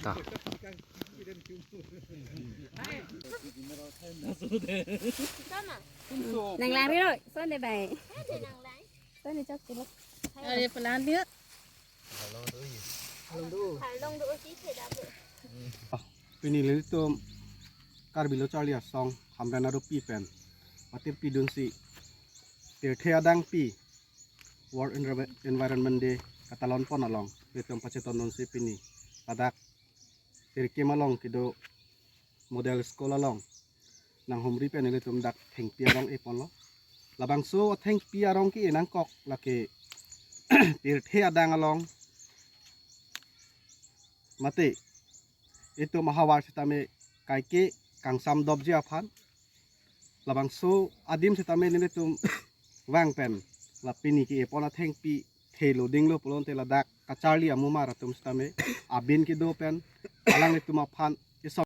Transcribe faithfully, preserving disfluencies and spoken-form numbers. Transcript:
To. Nang lang ri ro, son de bai. Son de chok silo. Are pelan dia. Pini ilitum Karbi Lo Charli Asong Hamren arupi pen patir pidunsi pirthe adang pi World Envi- Environment Day katalon pon along ilitum pacheton dunsi pini ladak Tirkim along kedo model school along nanghumri pen ilitum dak thengpi arong e ponlo. Labangso athengpi arong ke-e nangkok lake pirthe adang along mate itum ahavar sitame kaike kangsam dopji aphan. Labangso adim sitame nelitum vang pen la pini ke-e pon athengpi thelo dinglo pulote ladak kacharli amumar atum sitame abin kedo pen alanglitum aphan